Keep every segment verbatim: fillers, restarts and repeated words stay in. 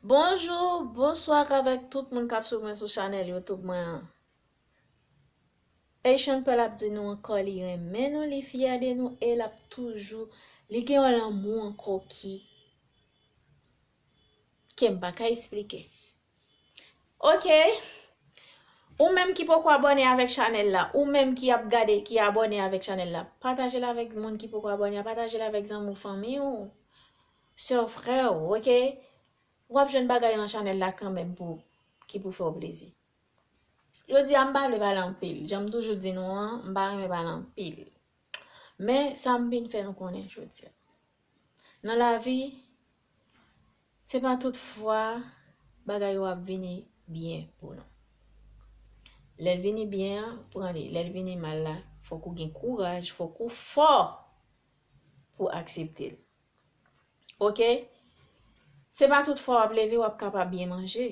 Bonjou, bonswa avèk tout moun k ap swiv mwen sou chanèl YouTube mwen an. Haitian Pearl ap di nou ankò li renmen nou, li fyè de nou e l ap toujou, li gen yon lanmou ankò ki, ke m pa ka esplike. Ok. Ou menm ki poko abòne avèk chanèl la, ou menm ki ap gade, ki abòne avèk chanèl la, pataje l avèk moun ki poko abòne a, pataje l avèk zanmi w, fanmi w, sè w, frè w, ok? W ap jwenn bagay nan chanèl la kanmenm pou, ki pou fè w plezi. Jodi a, m pa vle pale anpil. Jan m toujou di nou an, m pa renmen pale anpil. Men, sa m vin fè nou konnen jodi a. Nan lavi, se pa tout fwa bagay yo ap vini byen pou nou. Lè l vini byen an, pran li. Lè l vini mal la, fòk ou gen kouraj, fòk ou fò pou aksepte l. Ok? Se pa tout fwa w ap leve, w ap kapab byen manje.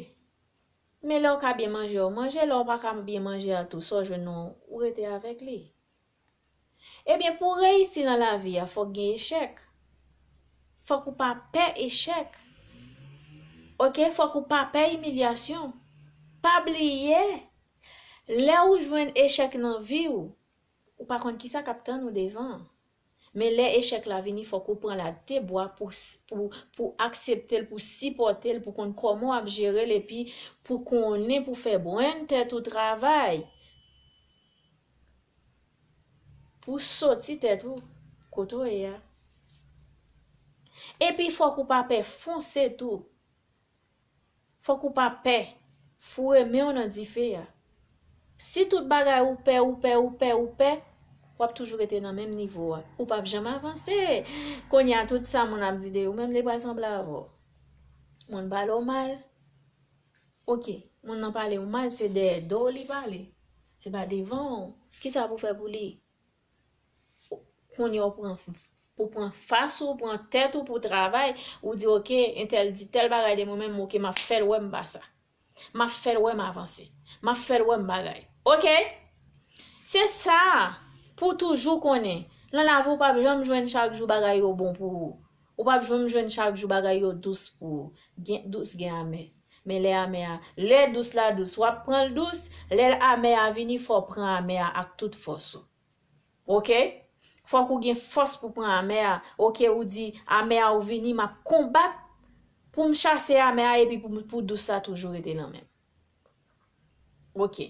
Men lè w ka byen manje, w manje. Lè w pa ka byen manje a tou, sa w jwenn nan, ou rete avèk li. Ebyen, pou w reyisi nan lavi a, fòk gen echèk. Fòk ou pa pè echèk. Ok? Fòk ou pa pè imilyasyon. Pa bliye, lè ou jwenn echèk nan vi w, ou pa konn kisa k ap tann ou devan. Men lè echèk la vini, fòk ou pran ladebwa pou, pou, pou aksepte l, pou sipòte l, pou konn kòman w ap jere l, epi pou konnen pou fè brenn tèt ou travay. Pou soti tèt ou kote w ye a. Epi fòk ou pa pè fonse tou. Fòk ou pa pè foure men w nan dife a. Si tout bagay ou pè, ou pè, ou pè, ou pè, w ap toujou rete nan menm nivo a. Ou p ap janm avanse. Kounye a, tout sa moun ap di de ou, menm li pa sanble avè w. Moun pale w mal. Ok, moun nan pale w mal, se dèyè do w li pale. Se pa devan w. Kisa pou fè pou li? Kounye a w pran, pou pran fas ou, pran tèt ou pou travay, ou di, ok, entèl di tèl bagay de mwen menm, ok, m ap fè l wè m pa sa. M ap fè l wè m avanse. M ap fè l wè m bagay. Ok? Se sa, pou toujou konnen, nan lavi w p ap janm jwenn chak jou bagay yo bon pou ou. Ou p ap janm jwenn chak jou bagay yo dous pou ou. Gen dous, gen amè. Men lè amè a, lè dous la dous, w ap pran l dous, lè amè a vini, fò w pran amè a ak tout fòs ou. Ok? Fòk ou gen fòs pou pran amè a. Ok, ou di, amè a ou vini, m ap konbat pou m chase amè a epi pou, pou dous la toujou rete nan men m. Ok.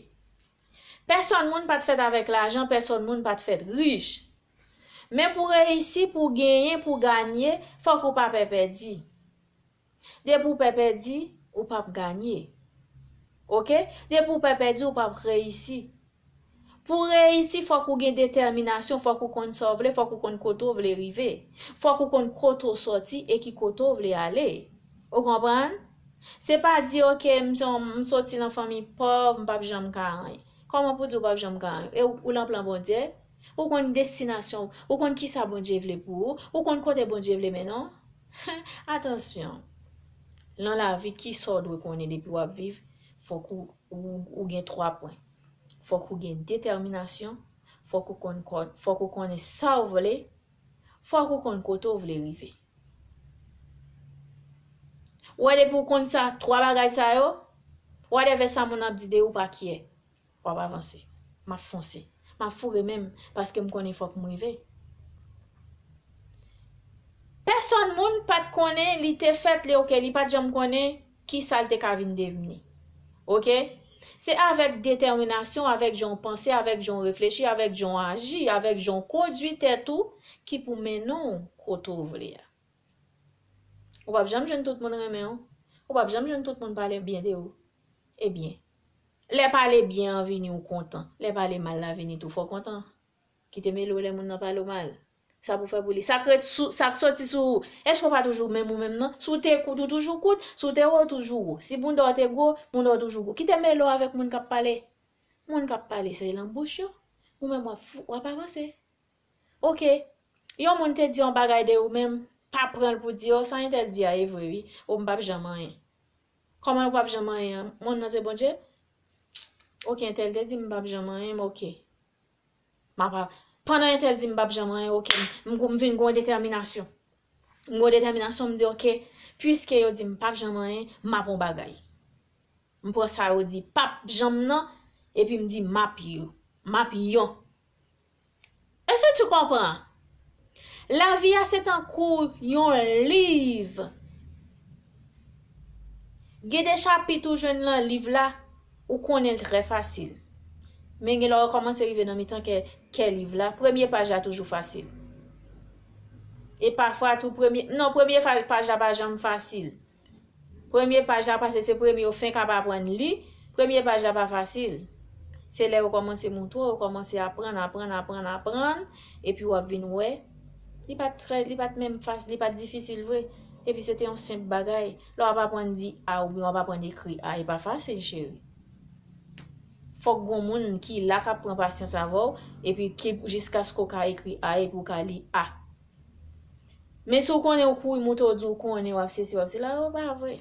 Pèsòn moun pa t fèt avèk lajan, pèsòn moun pa t fèt rich. Men pou reyisi, pou genyen, pou ganye, fòk ou pa pè pèdi. Depi w pè pèdi, ou p ap ganye. Ok? Depi w pè pèdi, ou p ap reyisi. Pou w reyisi, fòk ou gen detèminasyon, fòk ou konn sa w vle, fòk ou konn kote w vle rive. Fòk ou konn kote w sòti e ki kote w vle ale. Ou konprann? Se pa di, ok, m se yon, m soti nan fanmi pòv, m p ap janm ka anyen. Kòman pou di w p ap janm ka anyen? E ou, ou nan plan Bondye? Ou konn destinasyon w, ou konn kisa Bondye vle pou ou, ou konn kote Bondye vle mennen w. Atansyon, nan lavi, kisa w dwe konnen depi w ap viv, fòk ou, ou, ou gen twa pwen. Fòk ou gen detèminasyon, fòk ou konn, fòk ou konnen sa w vle, fòk ou konn kote w vle rive. Ou wè, depi w konn sa, twa bagay sa yo, whatever sa moun ap di de ou, pa kyè. W ap avanse. M ap fonse. M ap foure men m, paske m konnen fòk m rive. Pèsòn moun pa t konnen li te fèt, li, ok, li pa t janm konnen kisa l te ka vin devni. Ok? Se avèk detèminasyon, avèk jan w panse, avèk jan w reflechi, avèk jan w aji, avèk jan w kondui tèt ou ki pou mennen w kote w vle a. Ou p ap janm jwenn tout moun renmen w. Ou p ap janm jwenn tout moun pale byen de ou. Ebyen, lè pale byen an vini, ou kontan. Lè pale mal la vini tou, fò w kontan. Kite mele w lè moun nan pale w mal. Sa pou fè pou li. Sa k ret sou, sa k soti sou ou. Èske w pa toujou menm ou menm nan? Si w te kout, ou toujou kout. Si w te wo, ou toujou wo. Si bounda w te gwo, bounda w toujou gwo. Kite mele w avèk moun k ap pale. Moun k ap pale, se nan bouch yo. Ou menm w ap, w ap avanse. Ok. Yon moun te di yon bagay de ou menm, pa pran l pou di, o, sa entèl di a, e vre, wi. O, m p ap janm anyen. Kòman ou p ap janm anyen an? Moun nan se Bondye? Ok, entèl te di m p ap janm anyen, m ok. M ap, pandan entèl di m p ap janm anyen, ok, m, m vin gen yon detèminasyon. M gen yon detèminasyon, m di, ok, Piske yo di m p ap janm anyen, m ap yon bagay. M pran sa yo di p ap janm nan, epi m di m ap yo, m ap yon. Èske tu konpran? Lavi a se tankou yon liv. Gen de chapit ou jwenn nan liv la, ou konnen l trè fasil. Men gen lè w kòmanse rive nan mitan kè, kè liv la, premye paj la toujou fasil. E pafwa tou premye, non, premye fa-, paj la pa janm fasil. Premye paj la, paske se premye w fenk ap aprann li, premye paj la pa fasil. Se lè yo kòmanse moutre w, yo kòmanse aprann, aprann, aprann, aprann, epi w ap vin wè, li pa t trè, li pa t menm fas-, li pa t difisil vre. Epi se te yon senp bagay. Lè w ap aprann di A oubyen w ap aprann ekri A, e pa fasil, cheri. Fòk gon moun ki la k ap pran pasyans avè w, epi ki, jiskaske w ka ekri A, epi w ka li A. Men si w konnen w kouri moute, w di w konnen, w ap sesi, w ap sela, o, pa vre.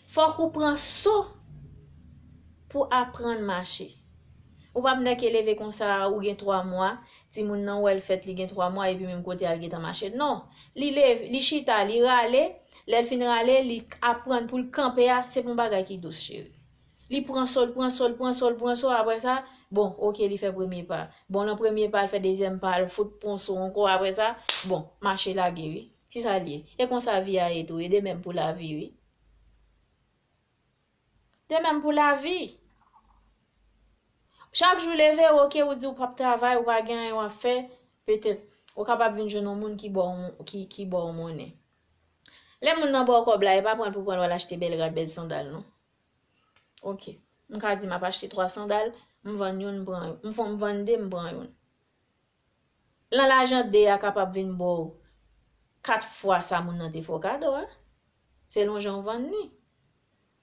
Fòk ou pran so pou aprann mache. Ou p ap nèke leve konsa, ou gen twa mwa, timoun nan wè l fèt, li gen twa mwa, epi menm kote a l gentan mache. Non, li leve, li chita, li rale, lè l fin rale, li aprann pou l kanpe a, se pa yon bagay ki dous, cheri. Li pran so, l pran so, l pran so, l pran so, apre sa, bon, oke, li fè premye pa. Bon, nan premye pa, l fè dezyèm pa, l fout pran so ankò, apre sa, bon, mache lage, wi. Kisa l ye? E konsa vi a ye tou, e de menm pou lavi, wi. De menm pou lavi. Chak jou leve, oke, ou di ou p ap travay, ou pa gen anyen w ap fè, petèt, ou kapab vin jwenn yon moun ki ba w, ki, ki ba w monnen. Lè moun nan ba w kòb la, e pa pran l pou pran l, w al achte bèl rad, bèl sandal, non. Oke. M ka di m ap achte twa sandal, m vann youn, m pran, m fè, m vann de, m pran youn. Lan lajan de a kapab vin ba w kat fwa sa moun nan te fè w kado a, selon jan w vann li.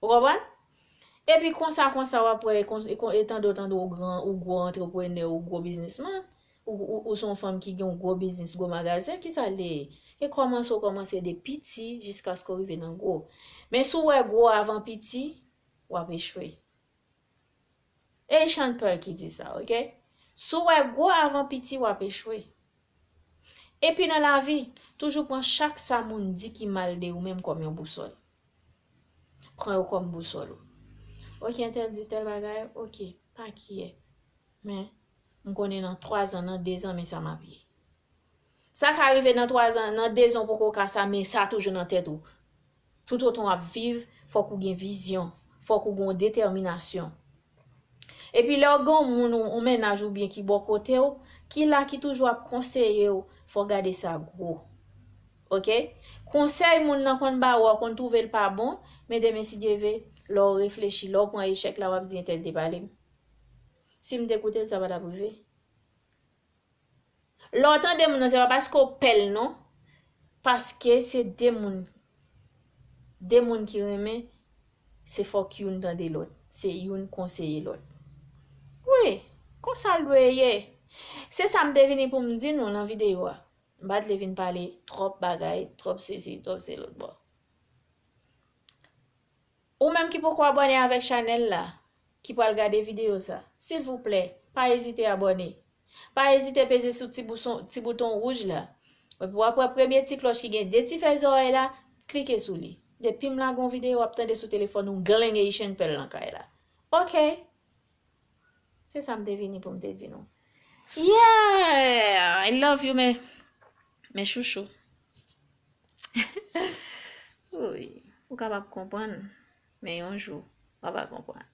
Ou konprann? Epi konsa, konsa, w ap wè, e kon-, e kon-, e tande w, tande w gran, ou gwo antreprenè, ou gwo biznisman, ou, ou, ou se yon fanm ki gen yon gwo biznis, gwo magazen, kisa l te ye? E kòmanse, w kòmanse de piti jiskaske w rive nan gwo. Men si w wè gwo avan piti, w ap echwe. E Sean Pearl ki di sa, oke? Si w wè gwo avan piti, w ap echwe. Epi nan lavi, toujou pran chak sa moun di ki mal de ou menm kòm yon bousòl. Pran yo kòm bousòl ou. Oke, entèl di tèl bagay, oke, pa kiyè. Men, m konnen nan twa zan, nan de zan, men sa m ap ye. Sa ka rive nan twa zan, nan de zan, ou poko ka sa, men sa toujou nan tèt ou. Toutotan w ap viv, fòk ou gen vizyon, fòk ou gen yon detèminasyon. Epi lè w gen yon moun, yon, yon mennaj oubyen ki bò kote w, ki la, ki toujou ap konseye w, fò w gade sa gwo. Oke? Konsèy moun nan konn ba ou a, w konn twouve l pa bon, men demen, si Dye ve, lè w reflechi, lè w pran echèk la, w ap di, entèl te pale m. Si m te koute l, sa pa t ap rive. Lè w tande moun nan, se pa paske w pè l non, paske se de moun, de moun ki renmen, se fòk youn tande lòt, se youn konseye lòt. Wi, konsa l dwe ye. Se sa m te vini pou m di nou nan videyo a. M pa t vle vin pale twòp bagay, twòp sesi, twòp se lòt bò. Ou menm ki poko abòne avèk chanèl la, ki pral gade videyo sa, silvouplè, pa ezite abòne. Pa ezite peze sou ti bouson, ti bouton wouj la. Epi w ap wè premye ti klòch ki gen de ti fèy zòrèy la, klike sou li. Depi m lage yon videyo, w ap tande sou telefòn ou, glenn Haitian Pearl nan kay la. Oke. Se sa m te vini pou m te di nou. Yeah! I love you, mes, mes chouchous. Wi, ou kapab konprann, men yon jou, w ap konprann.